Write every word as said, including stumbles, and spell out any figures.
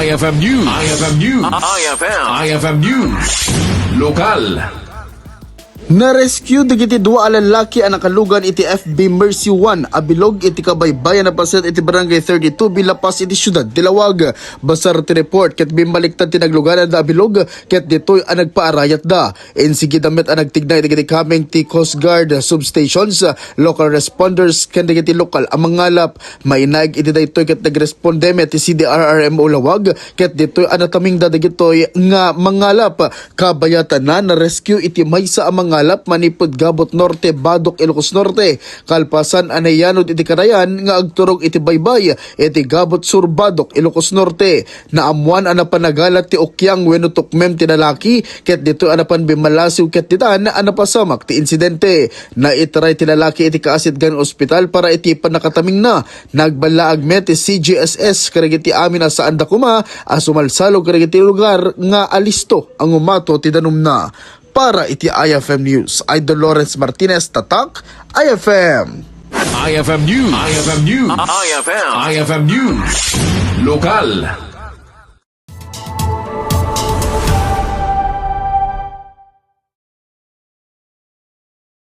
I F M News. I F M News. I F M. I F M News. Lokal. Na-rescue dagiti dua a lalaki a nakalugan iti F B Mercy One a bilog iti kabaybayan a paset iti Barangay thirty-two B La Paz iti siudad ti Laoag. Basar ti report ket bimbaliktad ti naglugananda a bilog ket ditoy a nagpaarayatda. Insigida met a nagtignay dagiti kameng ti Coast Guard substations, local responders ken dagiti lokal a mangalap. Mainaig iti daytoy ket nagresponde met ti C D R R M O Laoag ket ditoy a natamingda dagitoy nga mangalap. Kabayatana, na-rescue iti maysa a mangalap manipud Gabot Norte, Badoc, Ilocos Norte. Kalpasan a nayanod iti kanayan nga agturong iti baybay iti Gabot Sur, Badoc, Ilocos Norte. Naammuan a napan nagalat ti ukyang wenno tukmem ti lalaki ket ditoy a napan bimmalasiw ket ditan a napasamak ti insidente. Naitaray ti lalaki iti kaasitgan ospital para iti pannakatamingna. Nagballaag met ti C G S S kadagiti amin a saanda koma a sumalsalog kadagiti lugar nga alisto a ngumato ti danumna. Para iti I F M News, Idol Lawrence Martinez, Tatak, I F M. I F M News. I F M News. I F M. I F M News. Lokal.